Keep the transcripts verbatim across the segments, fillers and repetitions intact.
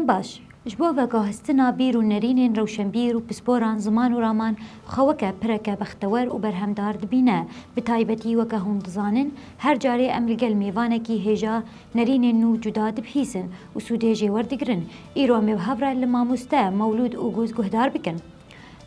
Baş, ji bo veguhestina bîr û nerînên rewşenbîr û pisporan ziman û raman xwe weke pireke bextewer û berhemdar dibîne. Bi taybetî weke hûn dizanin, her carê em li gel mêvanekî hêja nerînên nû cuda dibihîzin û sûdê jê werdigirin. Îro em ê bi hev re li mamoste Mewlûd Oguz guhdar bikin.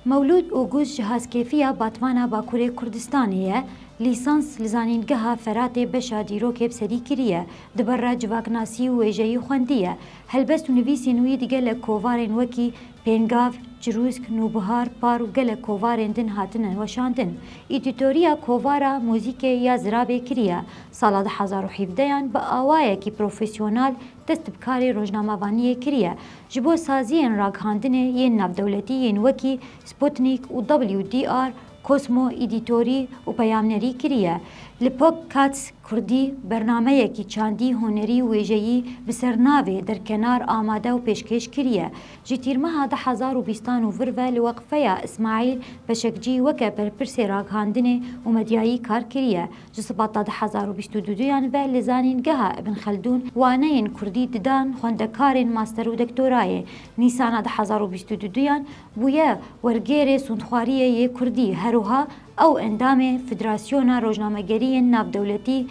Mewlûd Oguz ji Haskêfiya Batmana Bakurê Kurdistanê ye, lîsans li Zanîngeha Feratê beşa dîrokê bi sedî kiriye, di ber re civaknasî û wêjeyî xwendiye, helbest û nivîsên wî di gelek kovarên wekî Pêngav, Cirûsk, Nûbihar, Par û gelek kovarên din hatine weşandin. Îdîtoriya kovara muzîkê ya Zirabê kiriye, sala du hezar û hevdeyan bi awayekî profesyonal dest bi karê rojnamevaniyê kiriye. Ji bo saziyên ragihandinê yên navdewletî yên wekî Sputnik û W D R, Cosmo, îdîtorî û peyamnerî kiriye. Li Pop Cats Kurdî bernameyekî çandî, hunerî û wêjeyî bi sernavê Derkenar amade û pêşkêş kiriye. Ji tîrmeha du hezar û bîstan û vir ve li Weqfeya Îsmaîl Beşekcî weke berpirsê ragihandinê û medyayî kar kiriye. Ji Sibata du hezar û bîst û duduyan ve li Zanîngeha Ibn Xeldûn waneyên kurdî didan xwendekarên master û doktorayê. Nîsana du hezar û bîst û duduyan bûye wergêrê sûndxwariyê yê kurdî. Her wiha ew endamê Federasyona Rojnamegeriyên Navdewletî,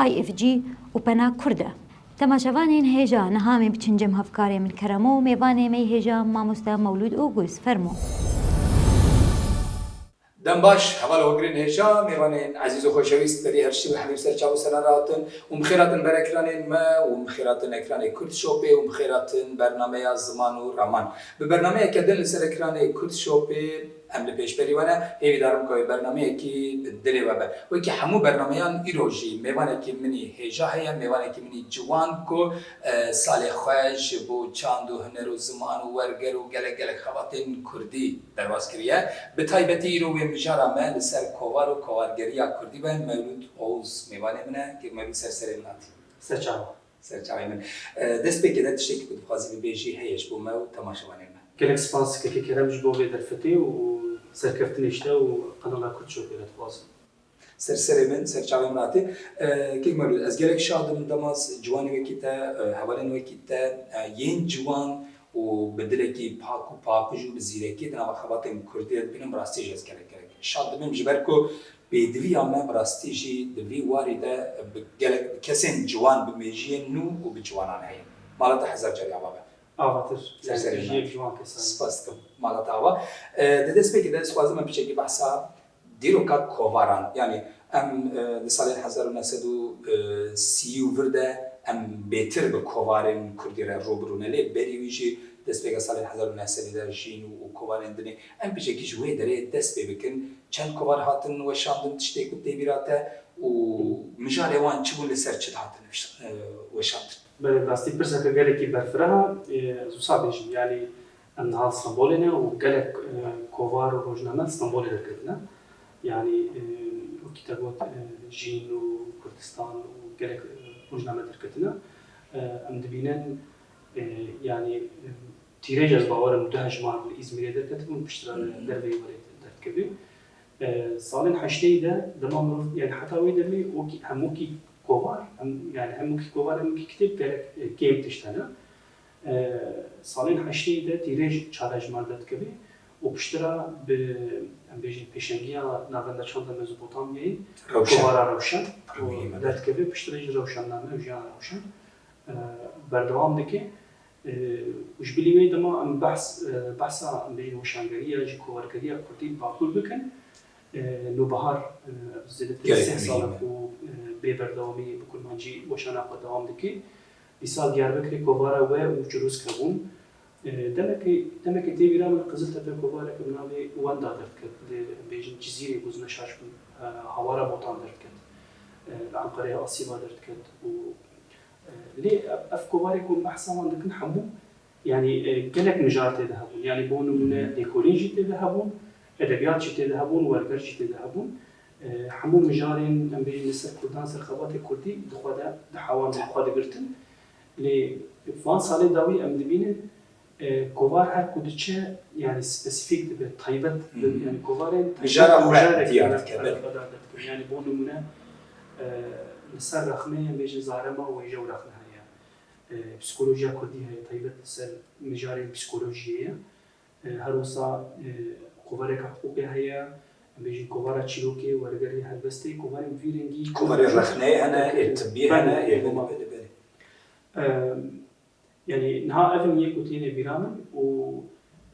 I F G, û Pena Kurd e. Temaşevanên hêja, niha em ê biçin cem hevkarê min Keremo û mêvanê me yê hêja mamoste Mewlûd Oguz. Fermo. Dem baş, hevala we girên hêja, mêvanên ezîz û xweşewîst, berî her şî bi hemî ser çav û seran re hatin û bi xêr hatin ber ekranên me û bi xêr hatin ekranê Kurd Shopê û bi xêr hatin bernameya Ziman û Raman. Bi bernameyeke din li ser ekranê Kurd Shopê em li pêşberî we ne. Hêvîdar im ku wê bernameyekî bi dilê we be. Wekî hemû bernameyan îro jî mêvanekî min î hêja heye, mêvanekî min î ciwan ku, e, salê xwe ji bo çand û huner û ziman û werger û gelek gelek xebatên kurdî derbas kiriye. Bi taybetî îro wê mijara me li ser kovar û kovargeriya kurdî be. Mewlûd Oğuz mêvanê min e. Kek Mewlûd, ser serê min hatî. Ser çava. Ser çavê min. E, destpêkê de tiştekî ku dixwazî bibêjî heye ji bo me û temaşevanên me? Gelek spas kekê Kerem ji bo vê derfetê û serkeftinê ji te û kanala Kurd Shopê re dixwazim. Ser serê min, ser çavê min hatî. E, kek Mewlûd, ez gelek şad im dema ciwanê wekî te, e, hevalên wekî te, e, yên ciwan û bi dilekî pak û paqij û bi zîrekî di nava xebatên kurdî de dibînim, bi rastî jî ez gelek gelek şad dibim, ji ber ku pêdiviya me bi rastî jî di vî warî de bi gelek, bi kesên ciwan, bi mêjiyên nû û bi ciwanan heye. Mala te hezar carî ava be. Avatir. Ser serê min. Spas dikim. Mala te ava. E, di destpêkê de ez dixwazim em piçekî behsa dîroka kovaran, yanî em, e, di salên hezar û neh sed û sî û vir de em bêtir bi kovarên kurdî re rû bi rû ne, lê berî wî jî destpêka salên hezar û neh sedî de jîn û, û kovarên dinê. Em piçekî ji wê derê dest pê bikin. Çend kovar hatin weşandin, tiştê ku tê bîra te û mijarê wan çi bûn, li ser çi dihatin weş-, e, weşandin? Belê, rastî pirseke gelekî berfireh e, ez wisa bêjim. Yanî em niha Stenbolê ne û gelek, e, kovar û rojname Stenbolê derketine. Yanî, e, wekî te got, e, Jîn û Kurdistan û gelek, e, rojname derketine. E, em dibînin, e, yanî, e, tîrêj ez bawer im du hejmar li Îzmîrê derketibûn, piştre li derveyî werê derdikevî. E, salên heşteyî de dema mirov, yanî heta wê demê wekî, hemûkî kovar, em, yanî hemûkî kovar, hemûkî kitêb gelek, e, kêm tişt hene. E, salên heşteyî de tîrêj çar hejmar derdikevî û piştre bi, em bêjin, pêşengiya Navenda Çanda Mezopotamyayê, Rewşen. Kovara Rewşen, Pir muhîm e. Derdikevî, piştre jî Rewşenname û Jiyana Rewşen, e, berdewam dike. E, û ji bilî wê dema em behs, e, behsa, em bêjin, weşangeriya jî kovargeriya kurdî li Bakur bikin, e, Nûbihar, e, zêdetir li sih sal e ku, e, bê berdewamî bi kurmancî weşana xwe dewam dike. Îsal Diyarbekirê kovara we û Cirûsk hebûn. E, demekê, demekê tê bîra min Qiziltepe kovareke bi navê Wenda derdiket, li, em bêjin, Cizîrê ku zina şaş bûn, e, Hawara Botan derdiket. E, li Enqereyê Asîba derdiket û, e, lê ev, ev kovarê ku em behsa wan dikin hemû, yanî, e, gelek mijar tê de hebûn. Yanî bo nimûne lêkolîn jî tê de hebûn, edebiyat jî tê de hebûn, werger jî tê de hebûn. E, hemû mijarên, em bêjin, li ser kurdan, ser xebatê kurdî di xwe de, di hewan de xwe digirtin. Lê van salên dawî em dibînin, e, kovar her ku diçe, yanî spesîfîk dibe, taybet dibe, yanî kovarên taybet mijara xwe mijarek diyar dike, belê. Xwedar derdike. Yanî bo nimûne, e, li ser rexnê, em bêjin, zarema wêje û rexne heye. e, psîkolojiya kurdî heye, taybet li ser mijarên psîkolojiyê ye. E, her wisa, e, kovareke hiqûqê heye, em bêjin kovara çîrokê, wergerê helbestê, kovarên bi vî rengî. Kovarê rexneyê hene, ê tibbî hene, ê belê, belê, belê. E, Yanî niha ev in yek û têne bîra min û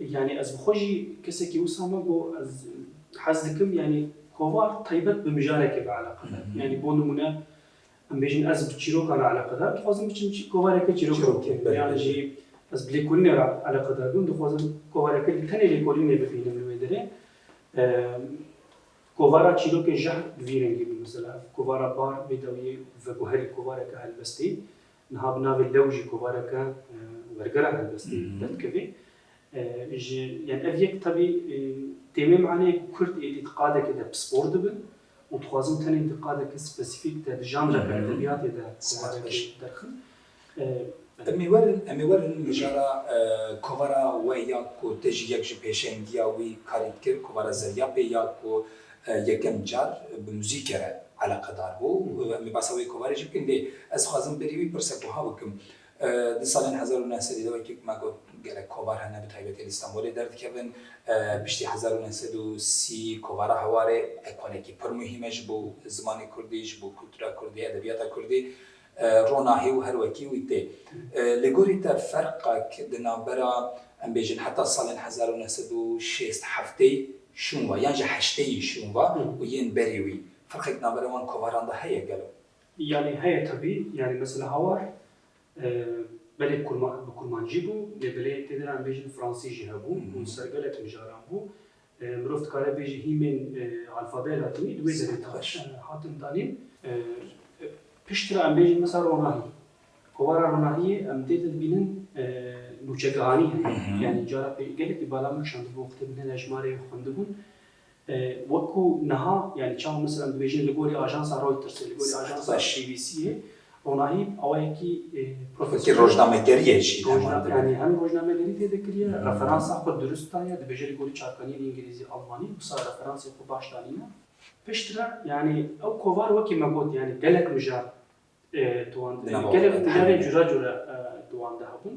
yanî ez bi xwe jî kesekî wisa me got ez hez dikim yanî kovar taybet bi mijarekê ve eleqedar. Yanî bo nimûne em bêjin ez bi çîrokan re eleqedar dixwazim biçim çî-, kovareke çîrok Çîrokê, bixwim. Belê, yan belê. Jî ez bi lêkolînê re eleqedar bim dixwazim kovareke li tenê lêkolînê bibînim li wê derê. Em, kovara çîrokê jehr bi vî rengî bû mesela. Kovara bar bê dawiyê veguherî kovareke helbestî. Niha bi navê lew jî kovareke, e, wergera helbestî derdikeve. E, ji, yani ev yek tevî, e, tê wê maneyê ku Kurd êdî di qadeke de pispor dibin û dixwazin tenê di qadeke spesîfîk de, di janreke edebiyatê de kovarekê derxin. E, Em ê werin, em ê werin mijara, e, kovara we ya ku te jî yek ji pêşengiya wî karî dikir, kovara Zeryabê ya ku, e, yekem car bi muzîkê re eleqedar bû. Em ê behsa wê kovarê jî bikin, lê ez dixwazim berî wî pirse buha bikim. E, di salên hezar û neh sedî de wekî me got gelek kovar hene, bi taybetî li Stenbolê derdikevin. E, piştî hezar û neh sed û sî kovara Hewarê ekonekî pir muhîm e ji bo zimanê kurdî, ji bo kultura kurdî, edebiyata kurdî. E, Ronahî û her wekî wî tê. E, li gorî te ferqek di navbera, em bêjin, heta salên hezar û neh sed û şêst heftê şûn ve, yan jî heştê şûn ve û yên berî wî, ferqek navbera wan kovaran de heye gelo? Yanî heye tevî, yanî mesela Hawar, e, belê kurma-, bi kurmancî bû, lê belê tê de em bêjin fransî jî hebû û ser gelek mijaran bû. E, mirov dikare bêje hîmên, e, alfabeya latînî di wê derê de, e, hatin danîn. E, e, piştre em bêjin mesela Ronahî. Kovara Ronahiyê em tê de dibînin, e, nûçegihanî heye. Yanî cara pê gelekî bala min kişandibû wextê min hêna êjmarê xwendibûn. E, wekû niha, yanî çawa mesela em dibêjin li gorî ajansa Reutersê, li gorî ajansa B B C'ê, Ronahî awayekî, e, profesyonel. Wekî rojnamegerî ye jî, rojna-, heman yanî hem rojnamegerî tê de kiriye, referansa xwe durust daye, dibêje li gorî çavkaniyên îngilîzî, almanî, wisa referansê xwe baş danîne. Piştre, yanî ew kovar wekî me got, yanî gelek mijar, e, di wan de, gelek mijarên cura cura, e, di wan de hebûn.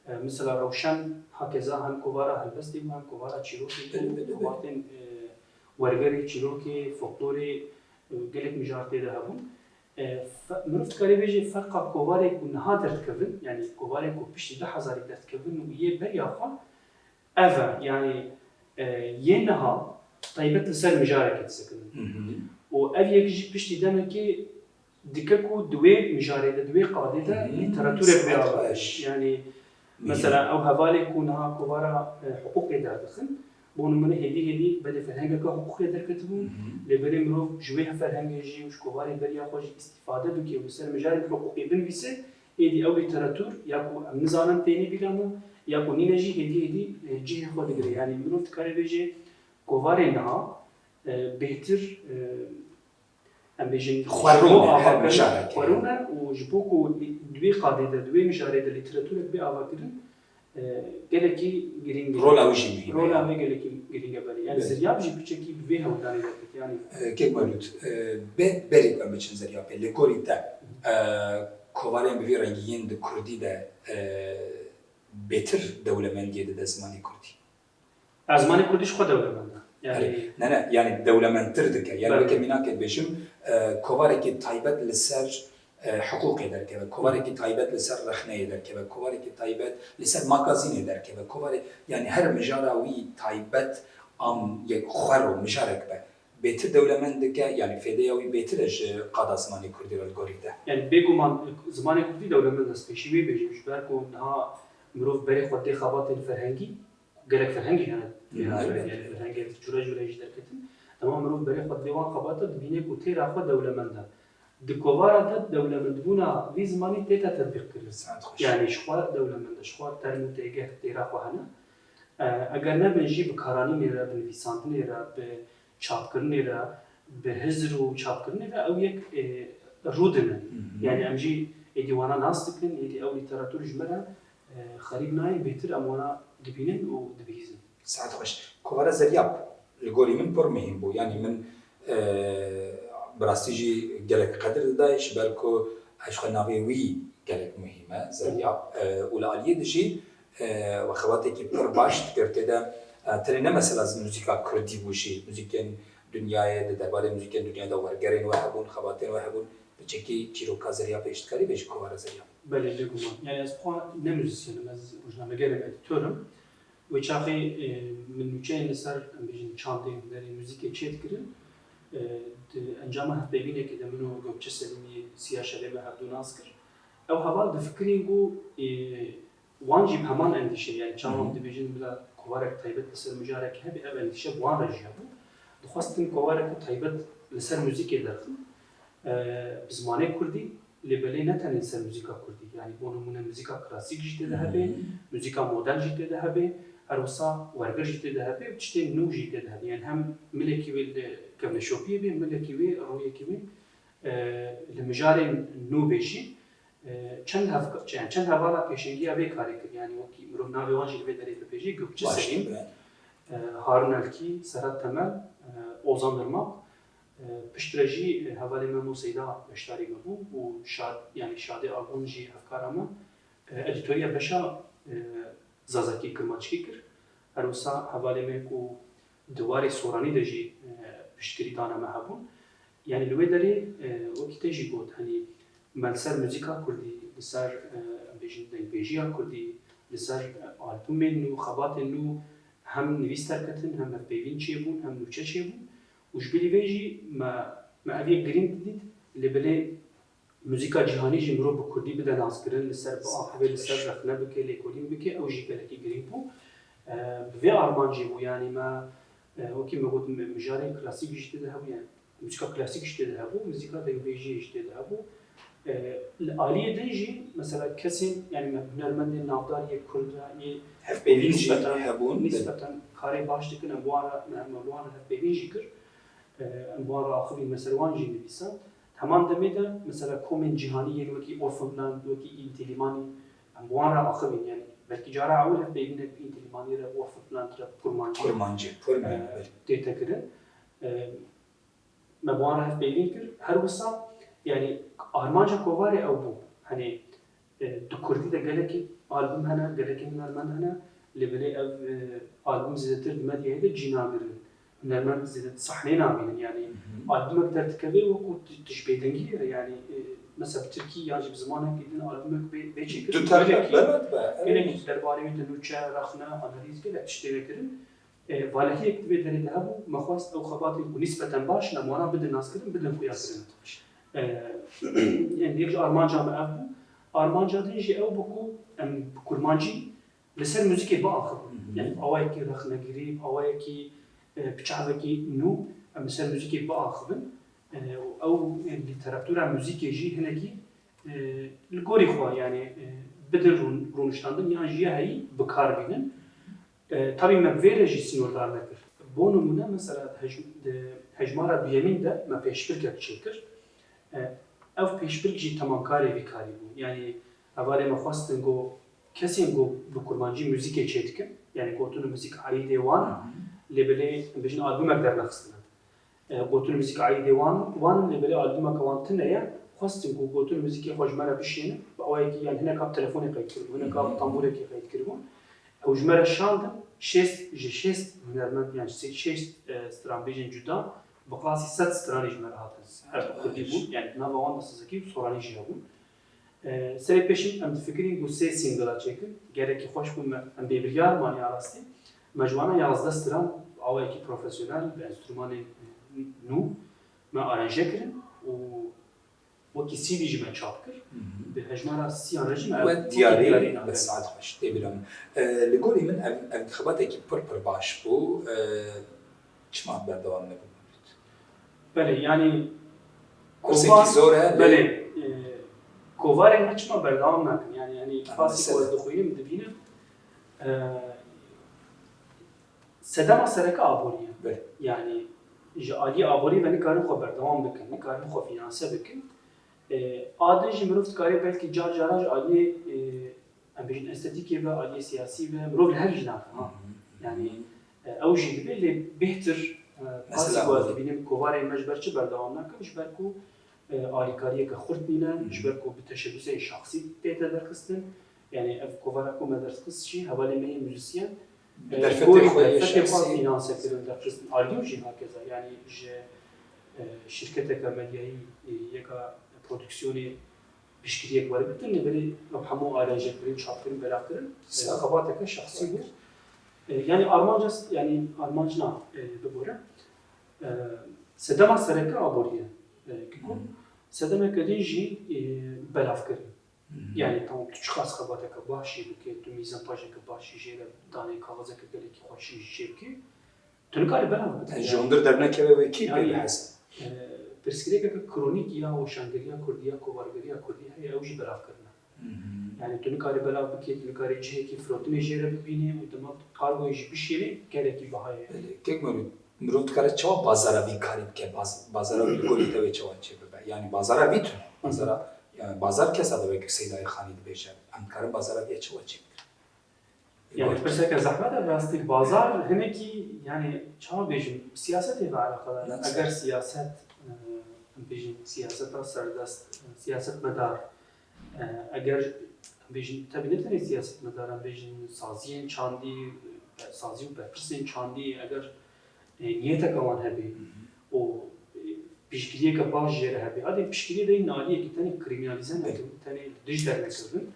E, mesela Rewşen, hakeza hem kovara helbestê bû, hem kovara çîrokê bû, belê, belê, belê. Kovartên, e, wergerê, çîrokê, folklorê, e, gelek mijar tê de hebûn. E, fe-, mirov dikare bêje ferqa kovarê ku niha derdikevin, yanî kovarê ku piştî du hezarî derdikevin û yê beriya xwe, ev e, yanî, e, yê niha taybet li ser mijarekê disekinin. Û ev yek jî piştî demekê dike ku di wê mijarê de, di wê qadê de lîteratûrek bê avakirin. Yanî, mesela ew hevalê ku niha kovara, e, hiqûqê derdixin, bo nimûne hêdî hêdî belê ferhengeke hiqûqê derketibû, lê belê mirov ji wê ferhengê jî û ji kovarê beriya xwe jî îstîfade bike û li ser mijarên hiqûqê binivîse, êdî ew lîteratûr ya ku em nizanin têne bîra me, ya ku nîne jî hêdî hêdî, e, cihê xwe digire. Yanî mirov dikare bêje kovarê niha, e, bêhtir, e, em bêjin xwerûn e, her mijareke. Xwerûn e û ji bo ku di wê qadê de, di wê mijarê de lîteratûrek bê avakirin, e, gelekî girîng e. Rola wî jî muhîm e. Rola wê gelekî girîng e belê. Yanî Ziryab jî piçekî bi vê hewldanê derket. Yanî. E, Kek Mewlûd, e, be-, berî ku em biçin Ziryabê, li gorî te, e, kovarên bi vî rengî yên di kurdî de, e, bêtir dewlemendiyê dide zimanê kurdî? Zimanê kurdî ji xwe dewlemend e. Yanî. Erê, ne, ne, yanî dewlemendtir dike. Yanî weke mînakê dibêjim, e, kovarekî taybet li ser, e, hiqûqê derkeve, kovarekî taybet li ser rexneyê derkeve, kovarekî taybet li ser magazînê derkeve, kovarê, yanî her mijara wî taybet an yek xwer û mijarek be, bêtir dewlemend dike, yanî fêdeya wî bêtir e ji qada zimanê kurdî re li gorî te? Yanî bêguman zimanê kurdî dewlemend e, ez pêşî wê bêjim, ji ber ku niha mirov berê xwe dê xebatên ferhengî, gelek ferheng jî hene, yanî ferhengên cure cure jî derketin. Dema mirov berê xwe dê wan xebata dibîne ku têra xwe dewlemend e. Di kovara de dewlemendbûna vî zimanî tête tetbîqkirin. Saet xweş. Yanî ji xwe dewlemend e, ji xwe term û têgeh têra xwe hene. E, eger nebin jî bi karanînê re, bi nivîsandinê re, bi çapkirinê re, bi hizr û çapkirinê re ew yek, e, rûdinin. Yanî em jî êdî wana nas dikin, êdî ew lîteratûr ji me re, e, xerîb nayê, bêhtir em wana dibînin û dibihîzin. Saet xweş. Kovara Zeryab li gorî min pir muhîm bû. Yanî min, e, bi rastî jî gelek qedir didayê, ji ber ku ez ji xwe navê wî Gelek muhîm e, Zerya. E, û li aliyê din jî, e, we xebatekî pir baş dikir tê de, e, tenê ne mesela muzîka kurdî bû jî, muzîkên dinyayê, di derbarê muzîkên dinyayê de wergerên we hebûn, xebatên we hebûn, piçekî çîroka Zerya pêş dikarî bêjî kovara Zerya? Belê, bêguman. Yani ez xwe ne muzîsyen im, ez rojnameger im, edîtor im. Wê çaxê, e, min nûçeyên li ser, em bêjin, çandê hunerê muzîkê çêdikirin. E, di encama hevpeyvînekê de min û Gökçe Selimî, Siya Şevê me hevdû nas kir. Ew heval difikirîn ku, e, wan jî bi heman endîşe, yani çawa em dibêjin bila kovarek taybet li ser mijarek hebe, ev endîşe bi wan re jî hebû. Dixwestin kovarek ku taybet li ser muzîkê derxin, e, bi zimanê kurdî, lê belê ne tenê li ser muzîka kurdî, yani bo nimûne muzîka klasîk jî tê de hebe, muzîka modern jî tê de hebe, her wisa werger jî tê de hebe û tiştên nû jî tê de hebe. Yani hem milekî wê li kevneşopiyê bê, milekî wê, rûyekî wê, e, li mijarên nû bê jî. E, çend hev-, yani çend hevala pêşengiya vê karê kir, yani wekî mirov navê wan jî li vê derê bibêje, Gökçe Baş Selîm, dibe. E, Harun Elkî, Serhat Temel, e, Ozan Dırmak, e, piştre jî, e, hevalê me Mo Seyda beşdarî me bû û Şad-, yani Şadê Agun jî hevkara me, e, edîtoriya beşa, e, Zazakî Kirmanckî kir. Her wisa hevalê me ku di warê soranî de jî, e, piştgirî dana me hebûn. Yani li wê derê, e, wekî te jî got, hani me li ser muzîka kurdî, li ser, e, em bêjin dengbêjiya kurdî, li ser, e, albûmên nû, xebatên nû hem nivîs derketin, hem hevpeyvîn çêbûn, hem nûçe çêbûn. Û ji bilî vê jî me, me ev yek girîng didît, lê belê muzîka cîhanî jî mirov bi kurdî bide naskirin, li ser biaxive, li ser rexne bike, lêkolîn bike, ew jî gelekî girîng bû. E, bi vê armancê bû, yanî me, e, wekî me got, mi-, mijarên klasîk jî tê de hebû, yani muzîka klasîk jî tê de hebû, muzîka dengbêjiyê jî tê de hebû. E, li aliyê din jî, mesela kesên, yani me hunermendên navdar yê kurd re, yê hevpeyvîn jî nîsbeten, hebûn, nîsbeten karê baş dikin, em bi wan re, me, me bi wan re hevpeyvîn jî kir. E, em bi wan re axivîn, me ser wan jî nivîsand. Heman demê de, mesela, komên cîhanî yên wekî Orphaned Land, wekî Inti Limani, em bi wan re axivîn. Yani belkî cara ewil hevpeyvînek bi Inti Limani re, bi Orphaned Land re, bi kurmancî, kurmancî, kurmancî, e, tête kirin. E, me bi wan re hevpeyvîn kir. Her wisa, yani armanca kovarê ew bû. Hani, e, di kurdî de gelekî albûm hene, gelekî hunermend hene, lê belê ev, e, albûm zêdetir di medyayê de cî nagirin. Hunermend zêde di sahneyê nabînin, yani albûmek derdikeve wekû tu, tu ji bêdengiyê re, yani, e, mesela bi tirkî yan jî bi zimanekî din albûmek bê, bê çêkirin. Du tane, gelekî, belê, belê. Gelekî derbarê wê de nûçe, rexne, analîz, gelek tişt tê de kirin. E, valehiyek di vê derê de hebû, me xwest ew xebatên ku nîsbeten baş in, em wana bidin naskirin, bidin xuyakirin. E, yani yek ji armanca me ev bû. Armanca din jî ew bû ku em bi kurmancî li ser muzîkê biaxivin. Hı hı. Yani bi awayekî rexnegirî, bi awayekî, e, bi çavekî nû em li ser muzîkê biaxivin. E, û ew, e, lîteratura muzîkê jî hinekî, e, li gorî xwe, yani, e, bidin rûn-, rûniştandin yan jî ya heyî bi kar bînin. E, tabî me bi vê re jî sînordar nekir. Bo nimûne, mesela di hej-, di hejmara duyemîn de me pêşbirkek çêkir. E, ev pêşbirk jî temamkarê vî karî bû. Yanî hevalê me xwestin ku kesên ku bi kurmancî muzîkê çêdikin, yanî gotin muzîk aîdê wan, hı hı, lê belê em bêjin albûmek dernexistine. E, gotin muzîk aîdê wan, wan in, lê belê albûmeke wan tune ye. Xwestin ku gotin muzîkê xwe ji me re bişînin, bi awayekî, yanî hineka bi telefonê qeyd kiribû, hineka bi, hı hı, tembûrekê qeyd kiribû. Ew ji me re şandin, şêst, ji şêst hunermend, yanî ji şêst, e, stranbêjên cuda, bi qasî sed stranê ji me re hatin. Her bi kurdî bûn, yanî di nava wan de zazakî û soranî jî hebûn. E, serê pêşî em difikirîn ku sê singla çêkin, gelekî xweş bûn, me, em bêbiryar man ya rastî. Me ji wana yazdeh stran awayekî profesyonel, bi enstrûmanên nû, me aranje kirin û wekî C D jî me çap kir. Hı hı. Di hejmara siyan re jî me ev wekî diyarî, diyarî navê. Be saet xweş, tê bîra min. E, li gorî min ev, ev xebatekî pir pir baş bû. E, çima berdewam nebû? Belê, yanî pirsekî kovar, zor e, lê belê, e, kovarên me çima berdewam nakin? Yanî, yanî, pasî ku ez dixwînim, dibînim, e, sedema sereke aborî ye. Belê. Yanî ji aliyê aborî ve nikarin xwe berdewam bikin, nikarin xwe fînanse bikin. E, a din jî mirov dikarê belkî car cara ji aliyê, e, em bêjin estetîkê ve, aliyê siyasî ve, mirov li hev jî nake, ha. Hı hı. Yanî, e, ew jî dibe, lê bêhtir, e, pasî ku ez dibînim kovarên me ji ber çi berdewam nakin, ji ber ku, e, alîkariyeke xurt nîne, ji ber ku bi teşebusên şexsî tête derxistin. Yanî ev kovara ku me derxist jî hevalê me yê muzîsyen, Bi e, derfetê gorî xwe yê derfetê xwe şexsî. Fînanse kirin, derxistin. Aliyû jî hakeza, yanî ji, e, şîrketeke medyayî, e, yeka prodûksiyonê piştgiriyek were bigirin, lê belê ew hemû arayîşek kirin, çap kirin, belav kirin. E, xebateke şexsî bû. E, yanî armanca, yanî armanc na, e, bibore. E, sedema sereke aboriye, e, Kiko. Sedemeke din jî, e, belavkirin. Yanî tamam, tu çiqas xebateke baş jî bike, tu mîzenpajeke baş jî jê re danê, kaxezeke gelekî xweş jî jê bike, tu nikarî belav bike. Ji hundir dernekeve wekî pê bihese. E, pirsgirêkeke kronîk ya weşangeriya kurdî, ya kovargeriya kurdî heye, ew jî belavkirin e. Yanî tu nikarî belav bikî, tu nikarî cihekî firotinê jê re bibînî û dema tu kargoyê jî bişênî, gelekî biha ye. Belê. Kek Mewlûd, mirov dikare çawa bazara vî karî bike, baz-, bazara vî li gorî te wê çawa çêbibe? Yanî bazara vî tune, bazara, yanî bazar kesa de wek Seydayê Xanî dibêje, em dikarin bazara vî ya çawa çêbikin? Yanî pirseke zehmet e, rastî bazar hinekî, yanî çawa bêjim, siyasetê ve eleqedar e. Eger siyaset, e, em bêjin siyaseta serdest, e, siyasetmedar, e, eger em bêjin, tevî ne tenê siyasetmedar, em bêjin saziyên çandî, e, sazî û berpirsên çandî, eger, e, niyeteke wan hebe û, e, piştgiriyeke baş jê re hebe. Adê piştgiriyê de yî naliyekî tenê krîmînalîze nekevin, tenê li dij dernekevin.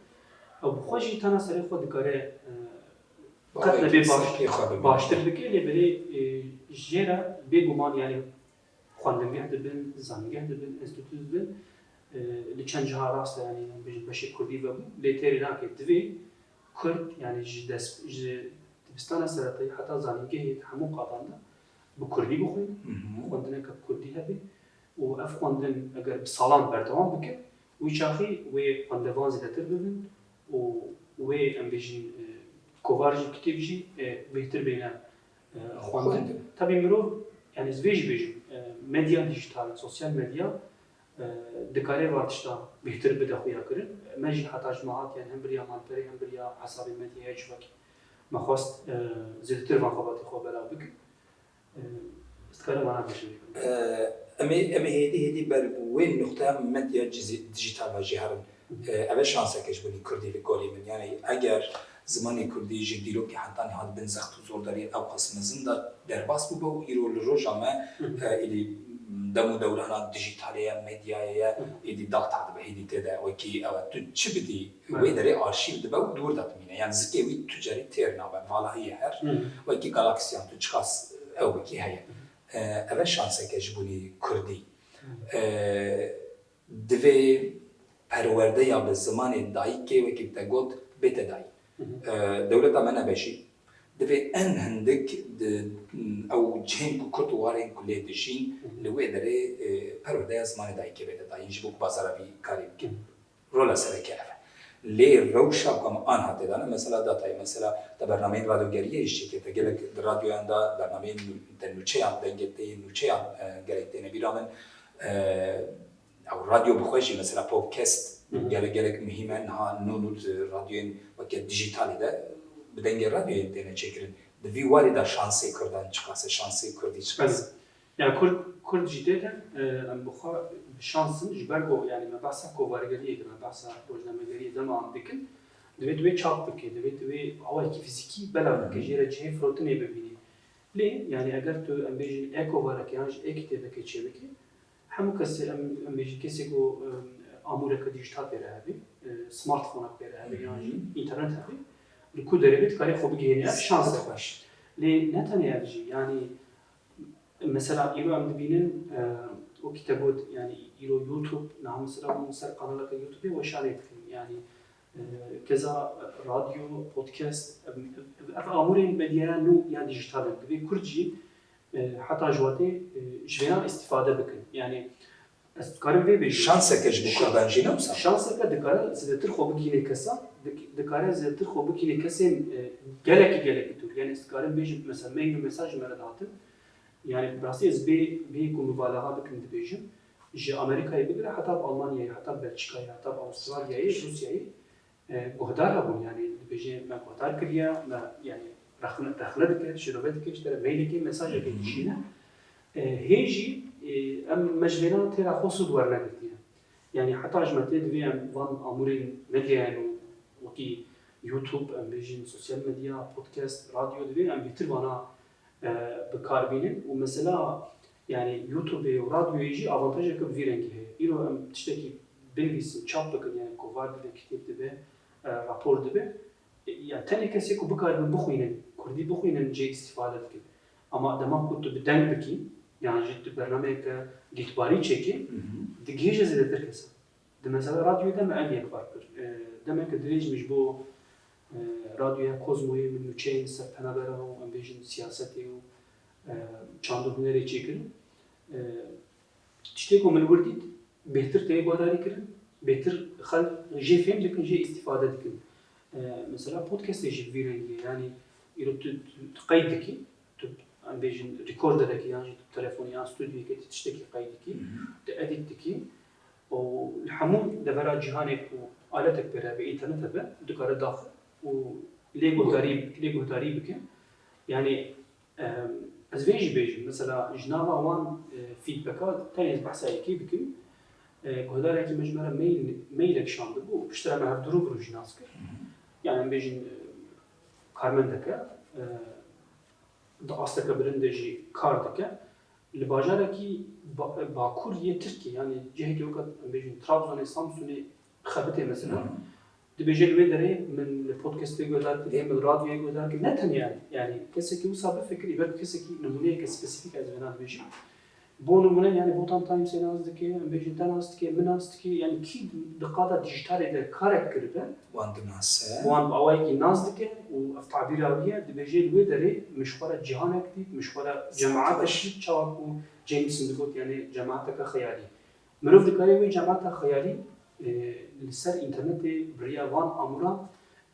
Ew bi xwe jî tena serê xwe dikare, e, qet nebe baş, baştir bike, lê belê, e, jê re bêguman, yanî xwendingeh dibin, zanîngeh dibin, enstîtû dibin, e, li çend ciha rast e, yanî em bêjin beşê kurdî vebû, lê têrê nake, divê kurd, yanî ji dest, ji dibistana seretayî heta zanîngehê di hemû qatan de bi kurdî bixwînin, xwendineke bi kurdî hebe û ev xwendin eger bi salan berdewam bike, wî çaxî wê xwendevan zêdetir bibin û wê, em bêjin, e, kovar jî, kitêb jî, e, bêhtir bêne, e, xwendin. Xwendin. Tabî mirov, yanî ez vê jî bêjim, e, medya dîjîtal, sosyal medya, e, dikare van tişta bêhtir bide xuyakirin. Me jî heta ji me hatiye, hem bi riya malperê hem bi riya hesabê medyaya civakî me xwest, e, zêdetir van xebatê xwe belav bikin. E, ez dikarim vana bêjim. E, em ê, em ê hêdî hêdî ber wê nuqteya medya cizî-, dîjîtal ve jî herin. E, ev e şanseke ji bo nî kurdî li gorî min. Yanî eger zimanê kurdî ji dîrokê hetanî hat bin zext û zordariyên ewqas mezin de derbas bûbe û îro li roja me, e, êdî dem û dewrana dîjîtalê ye, medyayê ye, êdî data dibe, êdî tê de wekî ew e. Tu çi bidî, wê derê arşîv dibe û di wir de dimîne. Yanî zikê wî tu carî têr nabe, valahî ye her. Wekî galaksiyan tu çiqas ew wekî heye. E, ev e şanseke ji bo nî kurdî. E, divê perwerdeya bi zimanê dayikê, wekî te got, bête dayîn. E, dewleta me nebe jî. Divê en hindik di, ew cihên ku kurd û warên ku lê dijîn, li wê derê, e, perwerdeya zimanê dayikê bête dayîn, ji bo ku bazara vî karî bikin. Rola sereke ev e. Lê rewşa ku em anha tê de ne, mesela datayê, mesela te bernameyên radyogeriyê jî çêkir, te gelek di radyoyan de bernameyên nû-, te nûçeyan, dengê te yê nûçeyan, e, gelek têne bîra min. E, ew radyo bi xwe jî, mesela podcast, gelek, gelek muhîm e, niha nû nû di radyoyên weke dijîtalê de bi dengê radyoyê têne çêkirin. Di vî warî de şansê kurdan çiqas e, şansê kurdî çiqas e? Belê. Yani kurd, kurd jî tê de, e, em bi xwe bi şans in, ji ber ku, yani me behsa kovargeriyê dikin, me behsa rojnamegeriyê dema em dikin, divê tu wê çap bike, divê tu wê awayekî fizîkî belav bike, jê re cihê firotinê bibînî. Lê, yani eger tu, em bêjin, e-kovareke yan jî e-kitêbeke çêbike, hemû kesê, em, em bêjin, kesê ku, e, amûreke dîjîtal pê re hebe, e, smartphonek pê re hebe yan jî înternet hebe, li ku derê be dikarê xwe bigihêne, ev şans e. Lê ne tenê ev jî, yani, Mesela îro em dibînin, e, wekî te got, yani îro YouTube, niha mesela hûn ser kanaleke YouTubeê weşanê dikin. Yani, e, keza radyo, podcast, ev, ev, ev amûrên medyaya nû ya dîjîtal in. Divê kurd jî, e, heta ji watê, e, ji vêna îstîfade bikin. Yani, ez dikarim vê bêjim. Şanseke ji bo kurdan jî ne wisa? Şanseke dikare zêdetir xwe bigihîne kesa, dik-, dikare zêdetir xwe bigihîne kesên, e, gelekî, gelekî dûr. Yani, ez dikarim bêjim, mesela, mail û mesaj ji me re dihatin. Yani, bi rastî ez bê, bê ku mubalaxa bikim dibêjim, ji Amerîkayê bigire heta bi Almanyayê, heta bi Belçîkayê, heta bi Avustralyayê, Rûsyayê, e, guhdar hebûn. Yani, dibêje me guhdar kiriye, me, yani, rexne, rexne dike, şirove dike, ji te re mailekê, mesajekê dişîne. E, hê jî, e, em, me ji vêna têra xwe sûd wernegirtiye. Yani heta ji me tê divê em van amûrên medyayên û wekî YouTube, em bêjin sosyal medya, podcast, radyo, divê em bêtir vana, e, bi kar bînin û mesela, yani YouTubeê û radyoyê jî avantajeke bi vî rengî heye. Îro em tiştekî binivîsin, çap bikin, yani kovar dibe, kitêb dibe, e, rapor dibe. E, ya tenê kesê ku bikaribin bixwînin, kurdî bixwînin, cê îstîfade dikin. Ama dema ku tu bi deng bikî, yan jî tu bernameyeke dîtbarî çêkî, Hı hı. digihêje zêdetir kesan. Di mesela radyoyê de me ev yek bar kir. E, demeke dirêj min ji bo, e, radyoya Kozmoyê min nûçeyên ser penaberan û em bêjin siyasetê û, e, çand û hunerê çêkirin. E, tiştê ku min wir dît, bêhtir tê guhdarî kirin, bêhtir xelk jê fêm dikin, jê îstîfade dikin. E, mesela podcastê jî bi vî rengî ye. Yanî îro tu, tu, tu qeyd dikî, tu em bêjin recorderekî yan jî tu telefonê yan studyoyekê tu tiştekî qeyd dikî, Hı hı. tu edît dikî. û li hemû devera cîhanê ku aletek pê re be, înternet hebe, dikare daxe û lê guhdarî, lê guhdarî bike. Yanî, em, ez vê jî bêjim, mesela ji nava wan, e, feedbacka tenê ez behsa yekê bikim. E, guhdarekî me ji me re mail, mailek şandibû û piştre me hev dirû bi rû jî nas kir. Hı hı. Yani em bêjin, e, karmendeke, e, di asteke bilind de jî kar dike. Li bajarekî ba-, bakur yê Tirkiyê, yani cihekî weke em bêjin Trabzonê, Samsunê dixebitê mesela, Hı. dibêje li wê derê min li podcastê guhdar kir, ê min li radyoyê guhdar kir. Ne tenê yani, yani kesekî wisa bifikirî, belkî kesekî nimûneyeke spesîfîk ez vêna dibêjim. Bo nimûne, yani Botan Timesê nas dike, em bêjin te nas dike, min nas dike, yani kî di qada dijitalê de karek kiribe, Wan dinase. Wan bi awayekî nas dike û ev tabîra wî ye, dibêje li wê derê min ji xwe re cîhanek dît, min ji xwe re cematek dît, çawa ku Jameson digot, yani cemaateke xeyalî. Mirov dikare wê cemaata xeyalî, e, li ser înternetê bi riya van amûran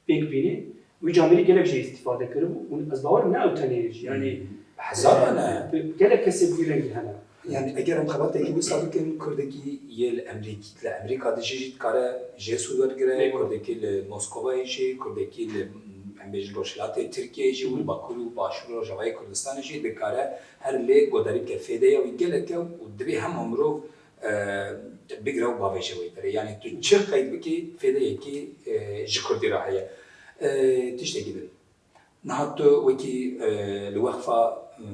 pêk bîne. Wî camêrî gelek jê îstîfade kiribû û ez bawer ne ew tenê jî, yani, Hmm. Hezaran e. bi-, gelek kesê bi vî rengî hene. Yani eger em xebatekî wisa bikin, Kurdekî yê li Emrîk-, li Emrîka dijî jî dikare jê sûd wergire, Bêguman. Kurdekî li Moskovayê jî, Kurdekî li, em bêjin, Rojhilatê Tirkiyeyê jî û li Hı hı. Bakur û Başûr û Rojavayê Kurdistanê jî dikare her lê godarî bike, fêdeya wî gelek e û divê hema mirov e, bigire û bavêje wê derê. Yani tu çi qeyd bikî, fêdeyekî, e, ji Kurdî re heye. E, tiştekî din. Niha tu wekî, e, li wexfa, e,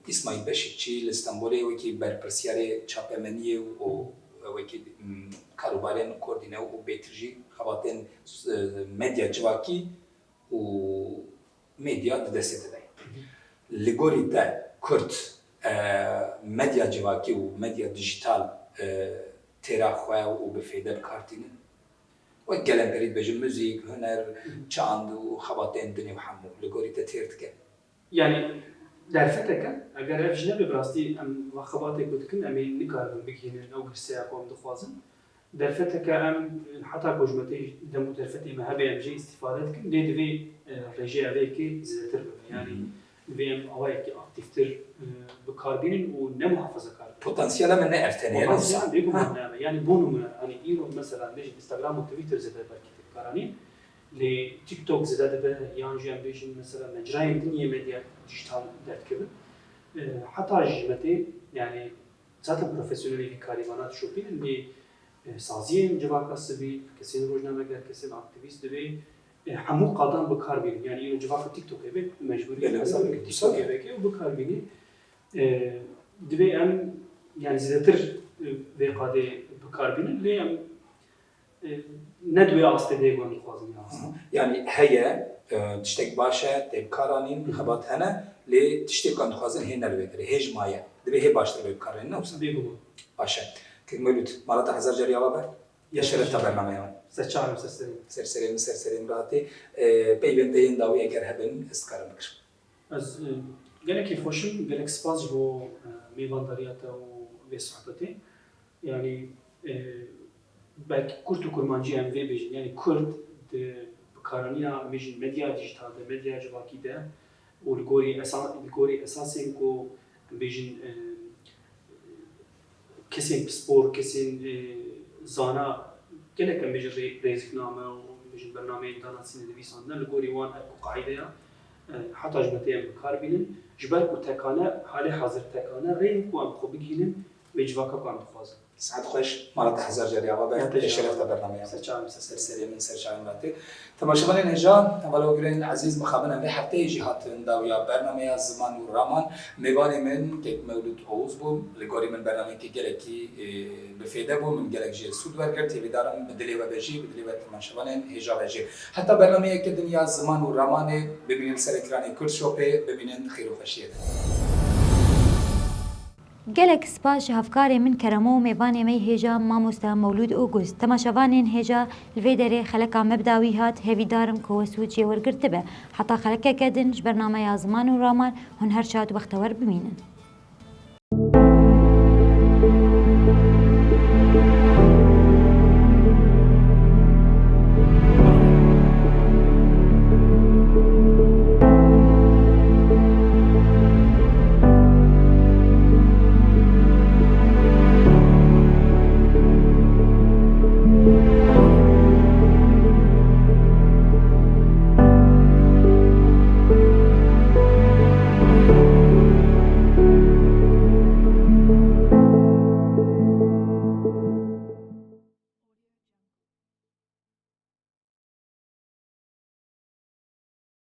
Îsmaîl Beşikçî li Stenbolê wekî berpirsiyarê çapemeniyê û, û wekî, m, karûbarên koordîne û bêtir jî xebatên, e, medya civakî û medya di destê te de ye. Li gorî te Kurd, e, medya civakî û medya dijital, e, têra xwe û bi fêde bi kar tînin? Wek gelemperî dibêjin, muzîk, huner, çand û xebatên din û hemû. Li gorî te têr dike? Yani derfeteke, eger ev jî nebe, bi rastî em va xebatê ku dikin, em ê nikaribin bigihînin ew girseya ku em dixwazin. Derfeteke em, heta ku ji me tê dem û derfetê me hebe, em jê îstîfade dikin. Lê divê, e, rêjeya vê yekê zêdetir bibe. Yani Hı hı. divê em awayekî aktîftir, e, bi kar bînin û ne muhafazakar bin. Potansiyela me ne ev tenê ye, ne wisa? Potansiyela bêguman ne ev e. Yani bo nimûne, hani îro mesela bêjin Instagram û Twitter zêde belkî tê bikaranîn. Lê TikTok zêde dibe, yan jî em bêjin mesela mecrayên din yê medya dijital derdikevin. E, heta jî ji me tê, yani zaten profesyonelê vî karî vana dişopînin, lê, e, saziyên civaka sivîl, kesên rojnameger, kesên aktîvîst divê, e, hemû qadan bi kar bînin. Yani îro civaka TikTokê be, mecbûrî Belê, hesabeke belê, TikTokê belê. veke û bi kar bînî. E, divê em, yani zêdetir, e, vê qadê bi kar bînin, lê em, e, ne di wê astê de yê ku em dixwazin ya. Hı hı. Yani heye, e, tiştek baş e, tê bikaranîn, Hı hı. xebat hene, lê tiştê ku em dixwazin hê ne li wê derê, hê ji maye. Divê hê baştir bê bikaranîn, ne wisa? Bêguman. Baş e. Kek Mewlûd, mala te hezar carî ava be. Ya şeref te bernameya me. Ser çavê min, ser serê min. Ser serê min, ser serê min re hatî. E, peyvên te yên dawî eger hebin, ez dikarim bikirim. Ez, e, gelek kêfxweş im, gelek spas ji bo, e, mêvandariya te û vê sohbetê. Yanî, e, belkî kurt û kurmancî em vê bêjin, yanî Kurd di bikaraniya, em bêjin, medya dîjîtal de, medya civakî de û li gorî esa-, li gorî esasên ku, em bêjin, e, kesên pispor, kesên, e, zana, gelek, em bêjin, rê-, rêzikname û, em bêjin, bernameyên danasînê nivîsandine, li gorî wan her ku qaideya, e, heta ji me tê em bi kar bînin. Ji ber ku tekane, halê hazir tekane, rê ye ku em xwe bigihînin Wê civaka ku em dixwazin. Saet xweş, mala te hezar carî ava be. Te şeref te bernameya. Ser çavê min, ser serê min, ser çavê min te. Temaşevanên hêja, hevalogirên ezîz, mixabin em vê hefteyê jî hatin dawiya bernameya Ziman û Raman. Mêvanê min kek Mewlûd Oğuz bû. Li gorî min bernameyekî gelekî e, bi fêde bû. Min gelek jê sûd wergirt. Hêvîdar im bi dilê we be jî, bi dilê we temaşevanên hêja be jî. Heta bernameyeke din ya Ziman û Ramanê bimînin ser ekranê Kurd Shopê, bimînin di xêr û xweşiyê de. Gelek spas ji hevkarê min Keremo û mêvanê me yê hêja mamoste Mewlûd Oguz. Temaşevanên hêja, li vê derê xeleka me bi dawî hat, hêvîdar im ku we sûd jê wergirtibe. Heta xelekeke din ji bernameya Ziman û Raman hûn her şad û bextewer bimînin.